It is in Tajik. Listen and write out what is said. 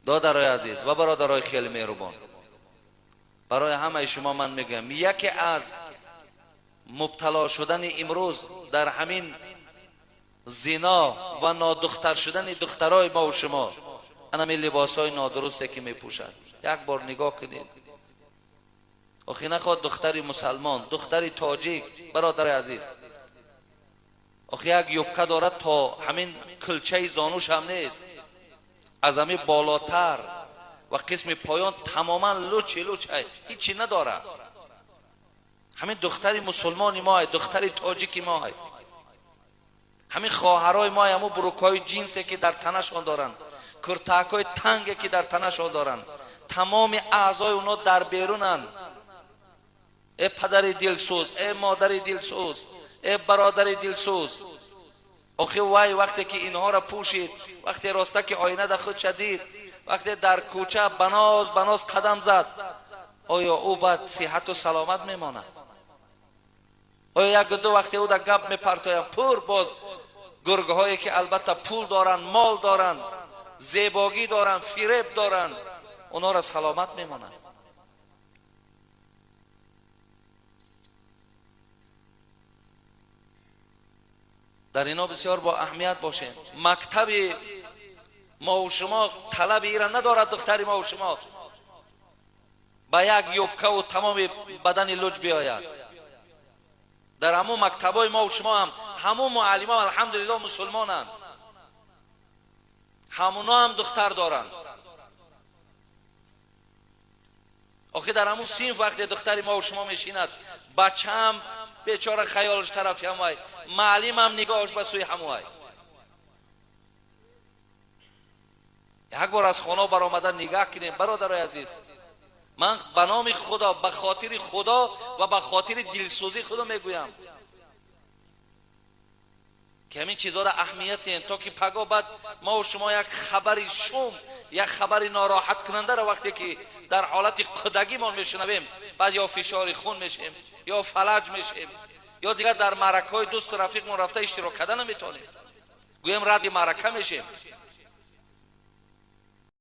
Додарои азиз ва бародарои хеле меҳрубон, барои ҳамаи шумо ман мегӯям, яке аз мубтало шудани имрӯз дар ҳамин зино ва нодухтар шудани духтарои мо ва шумо ана ҳамин либосҳои нодурусте ки мепӯшад. Як бор нигоҳ кунед. Охи нахоҳад духтари мусалмон, духтари тоҷик, бародари азиз, охи як юбка дорад то ҳамин кулчаи зонуш ҳам нест, аз ҳамин болотар ва қисми поён тамоман лучи луч, ҳичи надорад. Ҳамин духтари мусулмони мо, духтари тоҷики мо, ҳамин хоҳарои мо, ҳамун брюкҳои ҷинсе ки дар танашон доранд, куртакҳои танге ки дар танашон доранд, тамоми аъзои онҳо дар берунанд. Э падари дилсӯз, э модари дилсӯз, э бародари дилсӯз, охи вай вақте ки инҳоро пӯшид, вақте роста ки оина дар худша дид, вақте дар кӯча баноз баноз қадам зад, оё ӯ баъд сиҳату саломат мемонад? Оё як ду вақте ӯ дар гап мепартоянд, пур боз гургҳое ки албатта пул доранд, мол доранд, зебогӣ доранд, фиреб доранд, онҳоро саломат мемонанд? Дар ино бисёр бо аҳамият бошем. Мактаби мо шумо талаби ира надорад, духтари мо шумо ба як юбкаву тамоми бадани луҷ биёяд. Дар ҳамун мактабҳои мо шумо ҳам ҳамун муаллимо, алҳамдулилло, мусулмонанд, ҳамуно ҳам духтар доранд. Охи дар ҳамун синф вақте духтари мо шумо мешинад, бачаам бечора хаёлаш тарафи ҳамвай, маълимам нигоҳаш ба сӯи ҳамвай. Як бор аз хона баромада нигаҳ кунем, бародарои азиз. Ман ба номи Худо, ба хотири Худо ва ба хотири дилсӯзии худо мегӯям, ки ҳамин чизҳоро аҳамиятем, то ки паго баъд мо шумо як хабари шум, як хабари нороҳаткунандаро вақте ки дар ҳолати кудагимон мешунавем, баъд ё фишори хун мешем, ё фалаҷ мешем, ё дигар дар маъракаҳои дӯсту рафиқмон рафта иштирок карда наметавонем, гӯем радди маърака мешем.